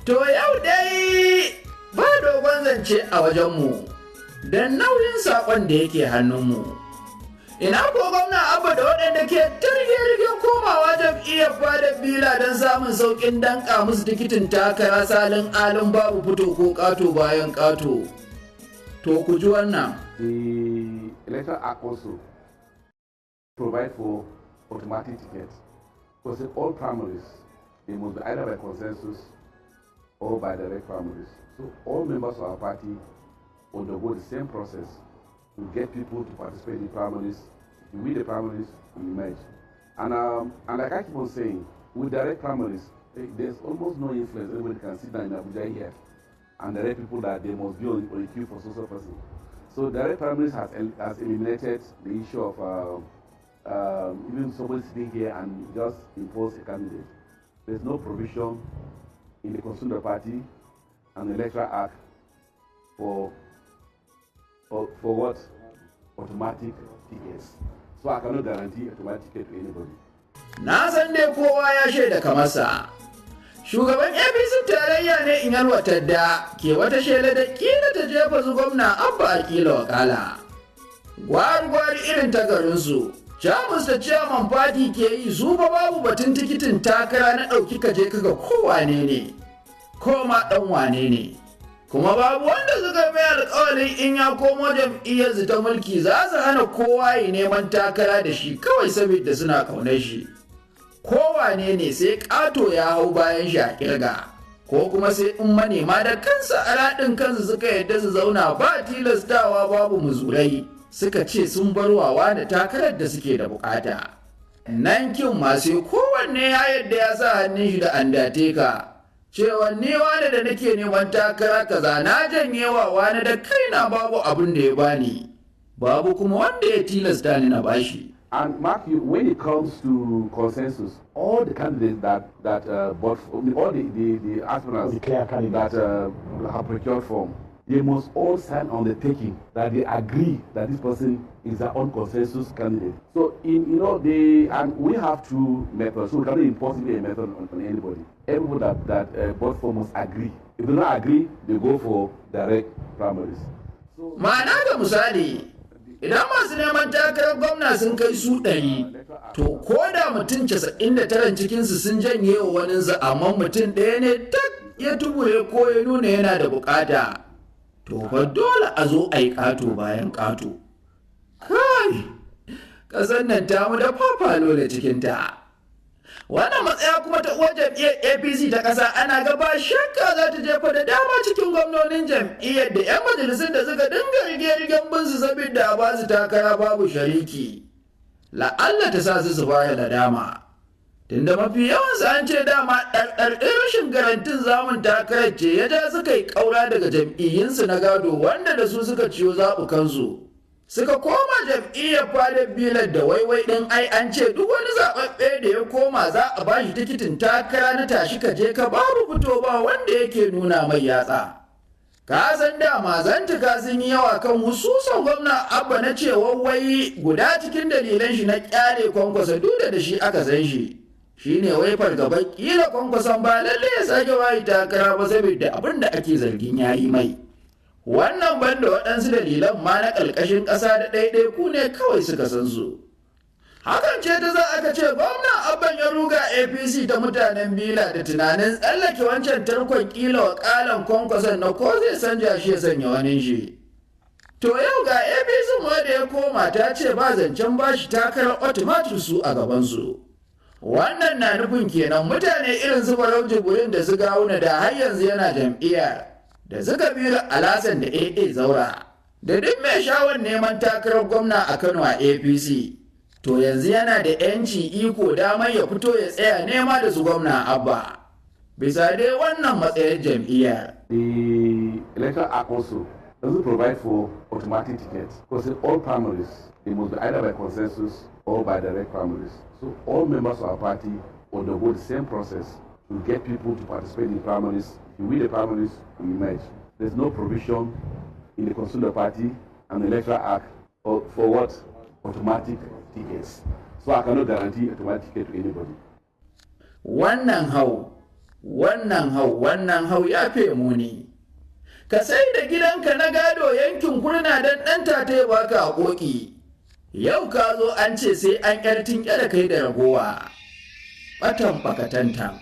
To yau dai ba dogon zance a wajenmu don nauyin saƙon da yake hannunmu. Ina ko gwamna Abba da waɗanda ke targe-rigen komawa jam'iyyar fadar bila don samun sauƙin danƙa musu tikitin takara salin alin babu fito ko ƙato bayan ƙato. To ku ji wannan. The Electoral Act also provide for automatic tickets. Because in all primaries, they must be either by consensus or by direct primaries. So all members of our party undergo the same process to get people to participate in primaries. If you win the primaries, you emerge. And like I keep on saying, with direct primaries, there's almost no influence. Everybody can sit down in Abuja here and direct people that they must be on a queue for social person. So direct primaries has eliminated the issue of even somebody sitting here and just impose a candidate. There's no provision in the Constitution Party and the Electoral Act for what? Automatic tickets. So I cannot guarantee automatic ticket to anybody. Na san dai kowa ya shaida kamarsa. Shugaban APC tarayya ne Inyalwa Tadda ke wata shela da kila ta jefa su gwamna Abba a kila wakala. Gwari-gwari irin ta garinsu, Jamus da chairman party ke yi su ba babu batun tikitin takara na ɗauki ka je kaga kowane ne, ko ma ɗan wane ne. Kuma babu wanda suka mai alƙawarin in ya komo jam'iyyarsu ta mulki za su hana kowa yi neman takara da shi kawai saboda suna ƙaunar shi. Kowane ne sai ƙato ya hau bayan shi a ƙirga, ko kuma sai in manema da kansa a raɗin kansu suka yadda su zauna ba tilastawa babu muzurai suka ce sun bar wawa da takarar da suke da bukata. Nan kin ma sai kowanne ya yadda ya sa hannun shi da andateka cewa ni wani da nake neman takara kaza na janyewa wani da kaina babu abin da ya bani, babu kuma wanda ya tilasta ni na bashi. And mark you, when it comes to consensus, all the candidates that bought, all the aspirants The clear candidates. That have procured form, they must all sign on the taking that they agree that this person is their own consensus candidate. So in you know they and we have two methods, so we cannot impose a method on anybody. Everybody that bought form must agree. If they don't agree, they go for direct primaries. So, Ma'ana ga misali, idan masu neman takarar gwamna sun kai su 100, to ko da mutum 99 cikinsu sun janye wa waninsu amma mutum ɗaya ne tak ya tubure ko ya nuna yana da bukata, to fa dole a zo a yi ƙato bayan ƙato. Kai, ƙasar nan tamu da fafalo da cikinta. Wannan matsaya kuma ta uwar jam'iyyar APC ta ƙasa ana ga ba shakka za ta jefa da dama cikin gwamnonin jam'iyyar da 'yan majalisun da suka dinga rige-rigen bin su saboda a ba su takara babu shariki. La'alla ta sa su su baya nadama. Tunda mafi yawansu an ce dama ɗarɗarɗin rashin garantin zamun takarar ce ya ja suka yi ƙaura daga jam'iyyunsu na gado wanda da su suka ciyo zaɓukansu. Suka koma jam'iyyar fadar bilar da waiwai ɗin ai an ce duk wani zaɓaɓɓe da ya koma za a ba shi tikitin takara na tashi ka je ka babu fito ba wanda yake nuna mai yatsa. Ka san dama zantuka sun yi yawa kan hususan gwamna Abba na cewa wai guda cikin dalilan shi na kyale Kwankwaso duk da shi aka san shi. Shine wai fargabar kila Kwankwason ba lalle ya sake wayi takara ba saboda abin da ake zargin yayi mai. Wannan banda waɗansu dalilan ma na ƙarƙashin ƙasa da ɗaiɗaiku ne kawai suka san su. Hakan ce ta za aka ce gwamna Abban ya ruga APC ta mutanen Bila da tunanin tsallake wancan tarkon kila wa kalan Kwankwason na ko zai sanja shi ya sanya wani shi. To yau ga APC ma da ya koma ta ce ba zancen bashi takarar automatic su a gabansu. Wannan na nufin kenan mutane irin su Barau Jibrin da su Gawuna da har yanzu yana jam'iyyar da suka biyu Alasan da AA Zaura da duk mai shawar neman takarar gwamna a Kano a APC. To yanzu yana da 'yanci iko damar ya fito ya tsaya nema da su gwamna Abba. Bisa dai wannan matsayin jam'iyyar. The Electoral Act also doesn't provide for automatic tickets because in all primaries, they must be either by consensus or by direct primaries. So all members of our party undergo the same process to get people to participate in primaries. If you win the primaries, you emerge. There's no provision in the Constitution of the party and the Electoral Act for what? Automatic tickets. So I cannot guarantee automatic ticket to anybody. Wannan hau. Wannan hau, wannan hau ya fe muni. Ka sai da gidanka na gado yankin kurna don ɗan tata ya baka a ƙoƙi. Yau ka zo an ce sai an ƴar tinƙe da kai da ragowa. Ɓatan ɓakatanta.